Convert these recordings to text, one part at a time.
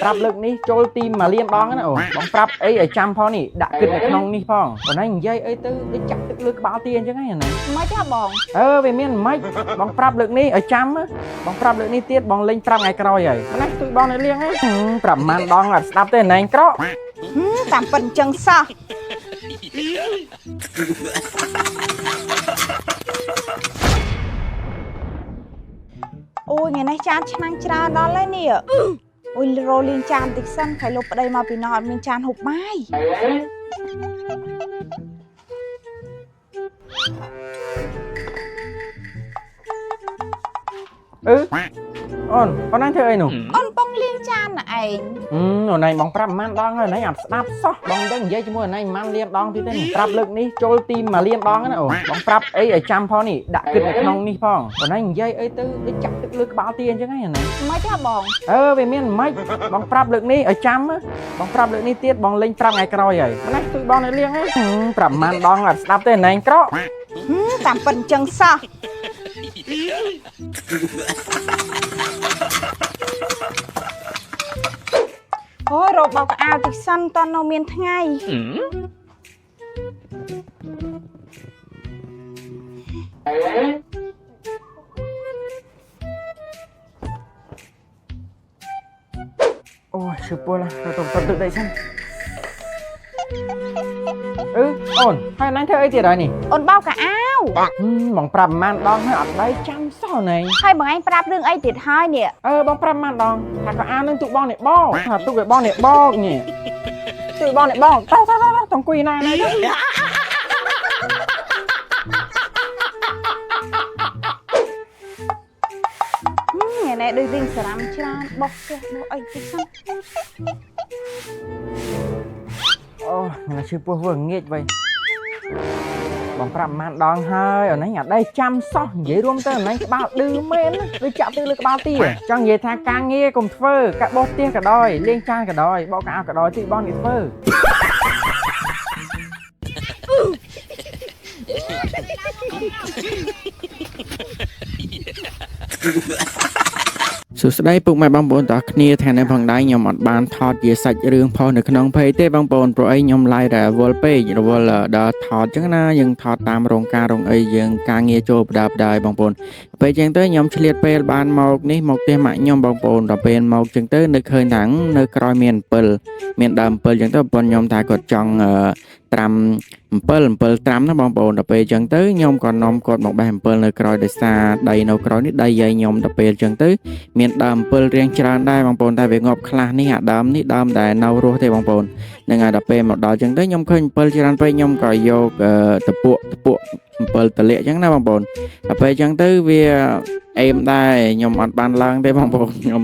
ប្រាប់លើកនេះចូលទី1លានដងណាអូនបងប្រាប់អីឲ្យចាំផងនេះដាក់គិតនៅក្នុងនេះផងអូនឯងនិយាយអីទៅដូចចាក់ទឹកលើក្បាលទាអញ្ចឹងហ្នឹងណា មិនទេបង អឺវាមានមិនបងប្រាប់លើកនេះឲ្យចាំណាបងប្រាប់លើកនេះទៀតបងលេងប្រាប់ថ្ងៃក្រោយហើយណាជួយបងនៅលៀងហ្នឹងប្រាប់ម៉ានដងអត់ស្ដាប់ទេណែងក្រក់ តាមពិតអញ្ចឹងសោះអូយថ្ងៃនេះចានឆ្នាំងច្រើនដល់ហើយនេះអូយរលៀងចានតិចសិនខៃលុបប្តីមកពីណោះអត់មានចានហូបបាយ អឺអូនអូនឯងធ្វើអីនោះ អូនបងលៀងចានណាឯង អូនឯងបងប្រាប់ម៉ានដងហើយអូនឯងអត់ស្ដាប់សោះបងដឹងនិយាយជាមួយអូនឯងម៉ានលានដងទៀតទេប្រាប់លើកនេះចូលទី1លានដងណាអូនបងប្រាប់អីឲ្យចាំផងនេះដាក់គិតនៅក្នុងនេះផងអូនឯងនិយាយអីទៅដូចចាក់ទឹកលើក្បាលទាអញ្ចឹងហ្នឹងណា មិនទេបង អឺវាមានមិនបងប្រាប់លើកនេះឲ្យចាំណាបងប្រាប់លើកនេះទៀតបងលេងប្រាប់ថ្ងៃក្រោយហើយណាជួយបងនៅលៀងហ្នឹងប្រាប់ម៉ានដងអត់ស្ដាប់ទេណែងក្រក់ តាមពិតអញ្ចឹងសោះអូយរកបោកអាវតិចសិនតនៅមានថ្ងៃ អូយឈឺពោះឡាទៅទៅទឹកដីសិនអឺអូនហើយណែងធ្វើអីទៀតហើយនេះ អូនបោកកអាវ បងប្រាប់ម៉ានដងហើយអត់ដៃចាំសោះណែង ហើយបងឯងប្រាប់រឿងអីទៀតហើយនេះ អឺបងប្រាប់ម៉ានដងថាក៏អាវនឹងទូបងនេះបោកថាទូឲ្យបងនេះបោកនេះទូបងនេះបោកតោះតោះតោះតអង្គុយណាណែ ថ្ងៃនេះដូចរៀងសារាំច្រើនបោះចេះបោះអីតិចសិន អូយឈឺពោះវើងាកវិញបងប្រាប់ម៉ានដងហើយអូនឯងអត់ដែរចាំសោះនិយាយរួមទៅអូនឯងក្បាលឌឺមែនដូចចាក់ទឹកលើក្បាលទាចង់និយាយថាការងារកុំធ្វើការបោះផ្ទះក៏ដោយលាងចានក៏ដោយបោកកៅអៅក៏ដោយទីបងនេះធ្វើ សួស្តីពុកម៉ែបងប្អូនទាំងអស់គ្នាថ្ងៃនេះផងដែរខ្ញុំអត់បានថតជាសាច់រឿងផុសនៅក្នុង page ទេបងប្អូនព្រោះអីខ្ញុំ live រវល់ពេករវល់ដល់ថតចឹងណាយើងថតតាមរោងការរោងអីយើងការងារចូលបដាបដាយបងប្អូនពេលចឹងទៅខ្ញុំឆ្លៀតពេលបានមកនេះមកផ្ទះម៉ាក់ខ្ញុំបងប្អូនដល់ពេលមកចឹងទៅនៅឃើញថានៅក្រោយមានអំពិលមានដើមអំពិលចឹងទៅបងខ្ញុំថាគាត់ចង់ត្រាំអំពិលអំពិលត្រាំណាបងប្អូនដល់ពេលចឹងទៅខ្ញុំក៏នាំគាត់មកបេះអំពិលនៅក្រោយដោយសារដីនៅក្រោយនេះដីយាយខ្ញុំដល់ពេលចឹងទៅ មានដើមអំពិលរៀងច្រើនដែរបងប្អូនតែវាងាប់ខ្លះនេះអាដើមនេះដើមដែលនៅរស់ទេបងប្អូននឹងហើយដល់ពេលមកដល់ចឹងទៅខ្ញុំឃើញអំពិលច្រើនពេកខ្ញុំក៏យកតពក់តពក់អំពិលតលាកចឹងណាបងប្អូនដល់ពេលចឹងទៅវាអេមដែរខ្ញុំអត់បានឡើងទេបងប្អូនខ្ញុំ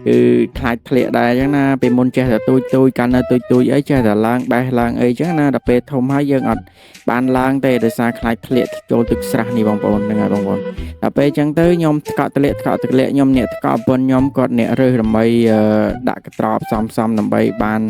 គឺខ្លាចធ្លាក់ដែរចឹងណាពេលមុនចេះតែទូចទូចកាលនៅទូចទូចអីចេះតែឡើងបេះឡើងអីចឹងណាដល់ពេលធំហើយយើងអត់បានឡើងទេដោយសារខ្លាចធ្លាក់ចូលទឹកស្រះនេះបងប្អូនហ្នឹងហើយបងប្អូន ដល់ពេលអញ្ចឹងទៅខ្ញុំថ្កក់ទលាក់ថ្កក់ទលាក់ខ្ញុំអ្នកថ្កក់ប្រពន្ធខ្ញុំគាត់អ្នករើសដើម្បីដាក់កត្រប់សំសំដើម្បីបាន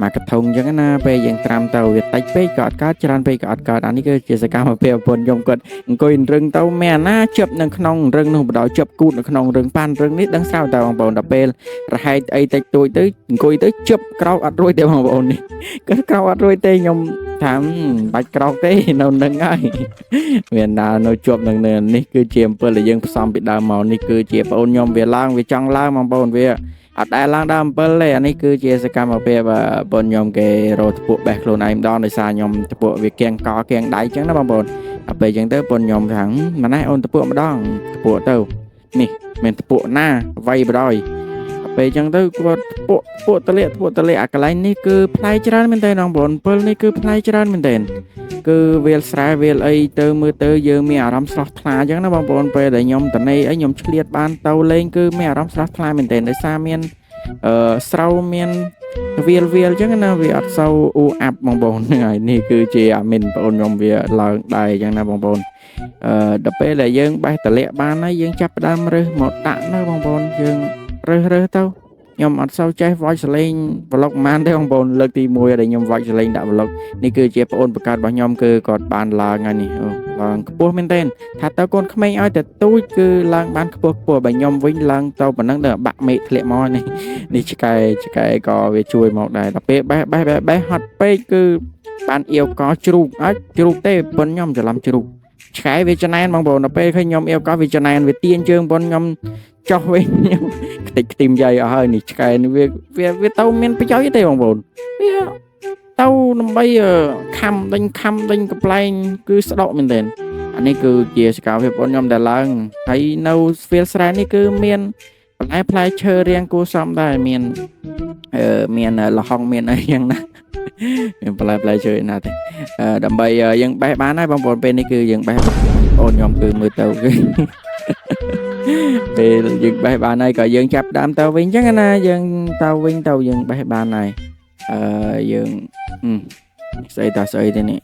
មកកធុងអញ្ចឹងណាពេលយើងត្រាំទៅវាតិចពេកក៏អត់កើតច្រើនពេកក៏អត់កើតអានេះគឺជាសកម្មភាពប្រពន្ធខ្ញុំគាត់អង្គុយរឹងទៅមានអាណាជឹបនៅក្នុងរឹងនោះបដ ாய் ជឹបគូតនៅក្នុងរឹងប៉ាន់រឹងនេះដឹងស្រាប់តែបងប្អូនដល់ពេលរហែកអីតិចតួចទៅអង្គុយទៅជឹបក្រោកអត់រួចទេបងប្អូននេះគាត់ក្រោកអត់រួចទេខ្ញុំថាបាច់ក្រោកទេនៅនឹងហើយ មានដើរនៅជាប់នឹងនេះគឺជាអំពិលដែលយើងផ្សំពីដើមមកនេះគឺជាប្អូនខ្ញុំវាឡើងវាចង់ឡើងបងប្អូនវាអត់ដែលឡើងដើមអំពិលទេអានេះគឺជាសកម្មភាពបងខ្ញុំគេរកថ្ពក់បេះខ្លួនឯងម្ដងដោយសារខ្ញុំថ្ពក់វាគៀងកគៀងដៃអញ្ចឹងណាបងប្អូនដល់ពេលអញ្ចឹងទៅបងខ្ញុំថាម៉ណែអូនថ្ពក់ម្ដងថ្ពក់ទៅនេះមានថ្ពក់ណាវាយបដ ாய் ពេលអញ្ចឹងទៅគាត់ថ្ពក់ថ្ពក់តលាកថ្ពក់តលាកអាកន្លែងនេះគឺផ្លែច្រើនមែនតើបងប្អូនអំពិលនេះគឺផ្លែច្រើនមែនតើ គឺវាលស្រែវាលអីទៅមើលទៅយើងមានអារម្មណ៍ស្រស់ថ្លាអញ្ចឹងណាបងប្អូនពេលដែលខ្ញុំតនេអីខ្ញុំឆ្លៀតបានទៅលេងគឺមានអារម្មណ៍ស្រស់ថ្លាមែនទែនដោយសារមានអឺស្រូវមានវាលវាលអញ្ចឹងណាវាអត់សូវអ៊ូអាប់បងប្អូនហ្នឹងហើយនេះគឺជាអាមីនបងប្អូនខ្ញុំវាឡើងដែរអញ្ចឹងណាបងប្អូនអឺដល់ពេលដែលយើងបេះតលាក់បានហើយយើងចាប់ផ្ដើមរើសមកដាក់នៅបងប្អូនយើងរើសរើសទៅ ខ្ញុំអត់សូវចេះ voice សលេង vlog ប៉ុន្មានទេបងប្អូនលើកទី1ដែលខ្ញុំ voice សលេងដាក់ vlog នេះគឺជាប្អូនបង្កើតរបស់ខ្ញុំគឺគាត់បានឡើងហើយនេះអូឡើងខ្ពស់មែនទែនថាតើកូនក្មេងឲ្យតែទូចគឺឡើងបានខ្ពស់ខ្ពស់បើខ្ញុំវិញឡើងទៅប៉ុណ្ណឹងដល់បាក់មេឃធ្លាក់មកនេះនេះឆ្កែឆ្កែក៏វាជួយមកដែរដល់ពេលបេះបេះបេះបេះហត់ពេកគឺបានអៀវកជ្រូកអត់ជ្រូកទេប៉ុនខ្ញុំច្រឡំជ្រូកឆ្កែវាចំណែនបងប្អូនដល់ពេលឃើញខ្ញុំអៀវកវាចំណែនវាទាញជើងប៉ុនខ្ញុំចោះវិញខ្ញុំខ្ទេចខ្ទីមយាយអស់ហើយនេះឆ្កែនេះវាវាវាទៅមានប្រយោជន៍ទេបងប្អូនវាទៅដើម្បីខំដេញខំដេញកំ pl ែងគឺស្ដុកមែនទែនអានេះគឺជាសកម្មភាពបងខ្ញុំដែលឡើងហើយនៅស្វាលស្រែនេះគឺមានបន្លែផ្លែឈើរៀងគួរសមដែរមានអឺមានលហុងមានអីយ៉ាងណាមានបន្លែផ្លែឈើណាទេអឺដើម្បីយើងបេះបានហើយបងប្អូនពេលនេះគឺយើងបេះបងខ្ញុំគឺមើលទៅគឺ ពេលយើងបេះបានហើយក៏យើងចាប់ដើមទៅវិញអញ្ចឹងណាយើងទៅវិញទៅយើងបេះបានហើយអឺយើងស្អីតស្អីទេនេះ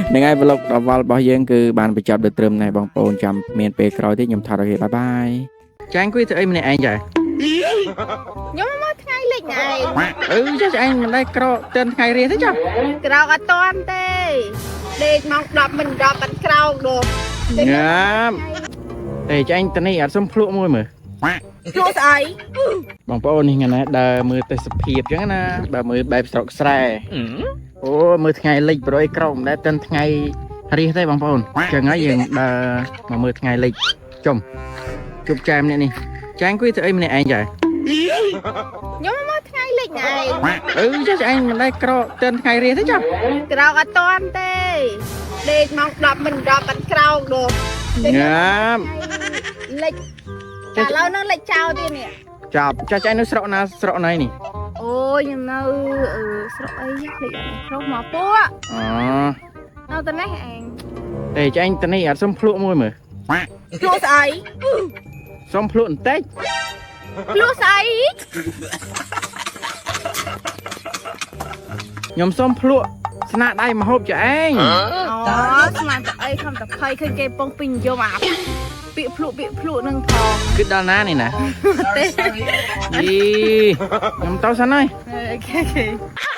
ហ្នឹងហើយ vlog ដល់វល់របស់យើងគឺបានបញ្ចប់ដោយត្រឹមនេះបងប្អូនចាំមានពេលក្រោយទៀតខ្ញុំថតឲ្យគេ bye bye ចាអង្គុយធ្វើអីម្នាក់ឯងចា ខ្ញុំមកថ្ងៃលិចណែឯង អឺចាឯងមិនដែរក្រោកទិនថ្ងៃរៀនទេចា ក្រោកអត់តាន់ទេដេកម៉ោង10មិន10បាត់ក្រោកដល់ ញ៉ាំតែចាឯងទៅនេះអត់សុំភ្លក់មួយមើល ភ្លក់ស្អី បងប្អូននេះថ្ងៃណាដើរមើលទេសភាពអញ្ចឹងណាបើមើលបែបស្រុកស្រែអូមើលថ្ងៃលិចប្រយក្រោកមិនដែលទិនថ្ងៃរះទេបងប្អូនអញ្ចឹងហើយយើងដើរមកមើលថ្ងៃលិចចុំជប់ចែមអ្នកនេះចាអង្គុយធ្វើអីម្នាក់ឯងចា ខ្ញុំមកថ្ងៃលិចណែឯង អឺចាឯងមិនដែលក្រោកទិនថ្ងៃរះទេចា ក្រោកអត់តាន់ទេដេកម៉ោង10មិន10បាត់ក្រោកដល់ ញ៉ាំ លិចតែឥឡូវនឹងលិចចោលទៀតនេះ ចាប់ចាស់ចែងនៅស្រុកណាស្រុកណៃនេះ អូយខ្ញុំនៅស្រុកអីភ្លេចអត់ស្រុកមកពួក អូ នៅតែនេះឯង តែចែងតនេះអត់សុំភ្លក់មួយមើល ភ្លក់ស្អី សុំភ្លក់បន្តិច ភ្លក់ស្អី ខ្ញុំសុំភ្លក់ស្នាដៃមហូបចែង អូស្មានតែអីខំតែភ័យឃើញគេពងពេញនិយមអាពាក្យភ្លក់ពាក្យភ្លក់នឹងផង គឺដល់ណានេះណា ទេ យីខ្ញុំទៅសិនហើយ OK OK